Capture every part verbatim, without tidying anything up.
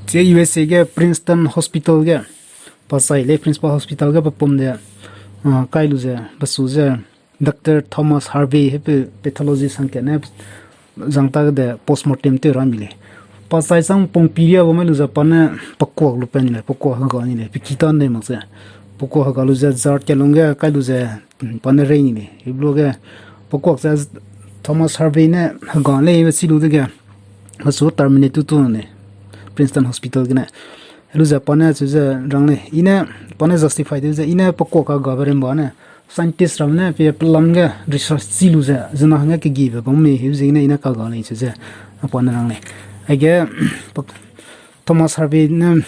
Sia U S A ge Princeton Hospital ge, pa sai lei Principal Hospital ge pe pum de, ah, kai lu ze, pe su ze, Doctor Thomas Harvey, hepeu pathology sangkat ne, zang ta de postmortem tew ra mi lei. Pa sai sang pung period bam lu ze pa ne pa kuak lu pe ni lei, pa kuak hega ni lei, pe ki ta nei mak ze. Pa kuak hega lu ze jar ke lung ge kai lu ze, mm, pa ne rei ni lei. Hiblo ge pa kuak ze Thomas Harvey ne hega lei be si lu dege, ma su terminate tu tu ne, Princeton Hospital gene. Helu ze pa ne chu ze rang lei, i ne, pa ne justify de ze, i ne pa kuak hega be rimba ne, scientist ram ne pe pelam ge research chi lu ze, zena hangge kegibe bam mi, heu ziegene i ne kaga lei chu ze, pa ne rang lei. Aige, pa, Thomas Harvey ne,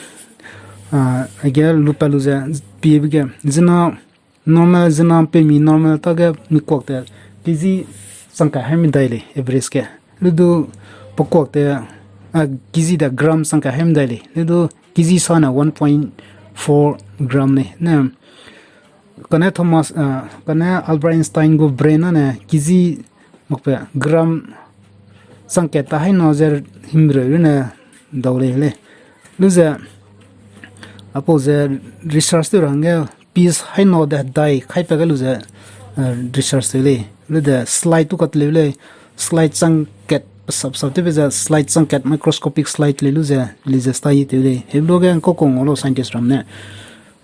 ah, aige lupat lu ze, piebe ge, zena normal, zena pe mi normal ta ge mi kuak te, K G changkai hai medai lei, average ge. Lu du pa kuak te, ah, K G de gram changkai hai medai lei. Lu du K G sa ne one point four gram lei. Ne, kane Thomas, ah, kane Albert Einstein gu brain ne K G makpe gram changkat ta hai na ze himreu ne dau lei lei. Lu ze, apau ze research tew ra hangge piece hai na de dai kai pa ge lu ze, ah, research tew lei. Lu de slide tu kat leu lei, slide changkat pesap sap tewbe ze slide changkat microscopic slide lei lu ze, lei ze study tew lei. Hebe lu ge ngkau kau ngau lau scientist ram ne.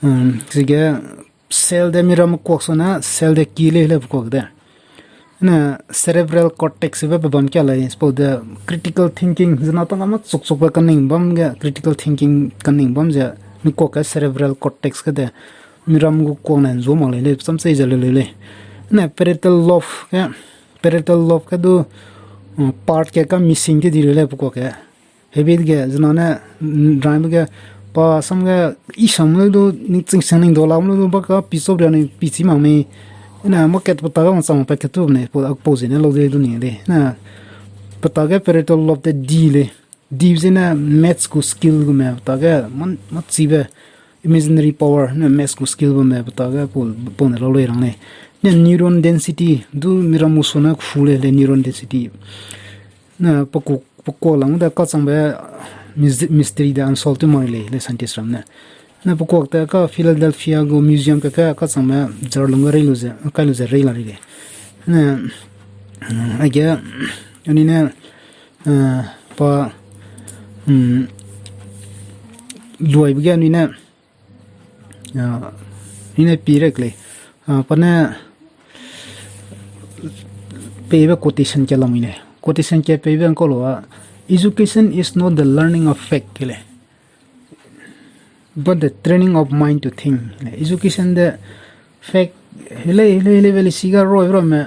Um, chige cell de miram kuak sa ne, cell de ki lei lei kuak de. Ne cerebral cortex be pe bam kia lei, suppose de critical thinking, zena tang ma chuk chuk be kaning bam ge, critical thinking kaning bam ze, mi kuak ke cerebral cortex ke de, miram gu kuak ne nzu mak lei lei, cham sei ze leu lei lei. Ne parietal lobe ke, parietal lobe ke du, um, part ke ka missing te di lei lei pe kuak ke. Hebe ge, zena ne, mm, ram ge, pa sam ge, i sam lu du, ning ching sang ning dau lam lu du, ba ka pi sop ria ning pi chi mak mei. Ne, market pa ta ga ma chang pa ketu ne, pa, pa zi ne lau de du ni de. Ne, pa ta ge parietal lobe de di lei. Di ze ne maths gu skill gu me, pa ta ge, man, ma chi be, imaginary power, ne maths gu skill gu me, pa ta ge, pa, pa ne lau lei rang lei. Ne neuron density, du miram gu su ne khu lei lei neuron density. Ne, pa ku, pa kuak lang de kachangbe, mys-, mystery de unsolved tew mak lei, lei scientist ram ne. Ne, pa kuak te ka Philadelphia gu museum ke, ke kachangbe jar lung ge rei lu ze, kai lu ze rei la rei lei. Ne, mm, aige, anui ne, eh, pa, mm, luaibe ge anui ne, Ah, i ne pi rek lei. Ah, pa ne peibe quotation ke lam i lei. Quotation ke peibe ngkau lu a, "Education is not the learning of fact," ke lei. "But the training of mind to think," ke lei. Education de fact, hele, hele, hele, hele, siga roi, roi me,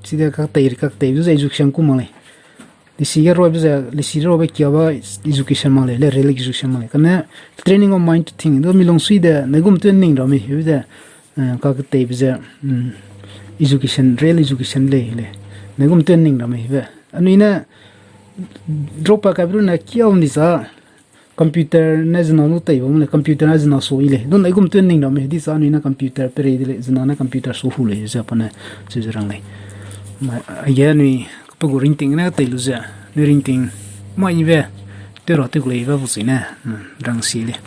side ka tei, ka tei, du ze education ku mak lei. Lisi ge roibe ze, lisi roibe kiabe education mak lei, le real education mak lei. Kane training of mind to think. Du milung sui de, naigum tew ning ramme, heu de, eh, ka keteibe ze, mm, education, real education lei, lei. Naigum tew ning ramme, hebe. Anui ne, drop a kabe ru ne kiau ndi sa, computer ne zena lu tei bam lei, computer ne zena su i lei. Du naigum tew ning ramme, di sa anui ne computer pe rei de lei, zena ne computer su hu lei, ze pa ne, ze ze rang lei. Ma, aige anui, pe gu ringting ne tei lu ze, nui ringting ma ibe, tew ra tew gu lei ba bu zene, mm, rang si lei.